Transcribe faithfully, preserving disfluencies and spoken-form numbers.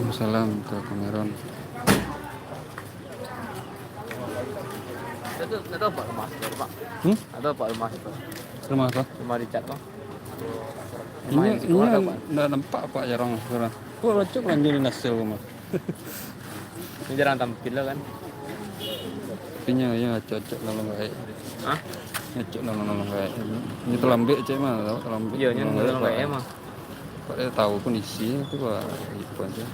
Waalaikumsalam, Tuan Kameron. Ado, ado apak rumah situ, Pak? Hmm? Ado apak rumah situ? Rumah apo? Rumah Richard tu. Rumah Inyo, yang situ inyo ado, Pak? Ndak nampak, Pak, jarang sekarang. Kok rancak balanjo di Nasir rumah? Inyo jarang tampil lah kan. Tapi inyo, inyo acok-acok nolong gaek. Hah? Acok nolong-nolong gaek. Inyo talambek cek mah, talambek. Iyo, inyo nolong gaek mah. Kok dia tahu kondisi tu, Pak, itu aja.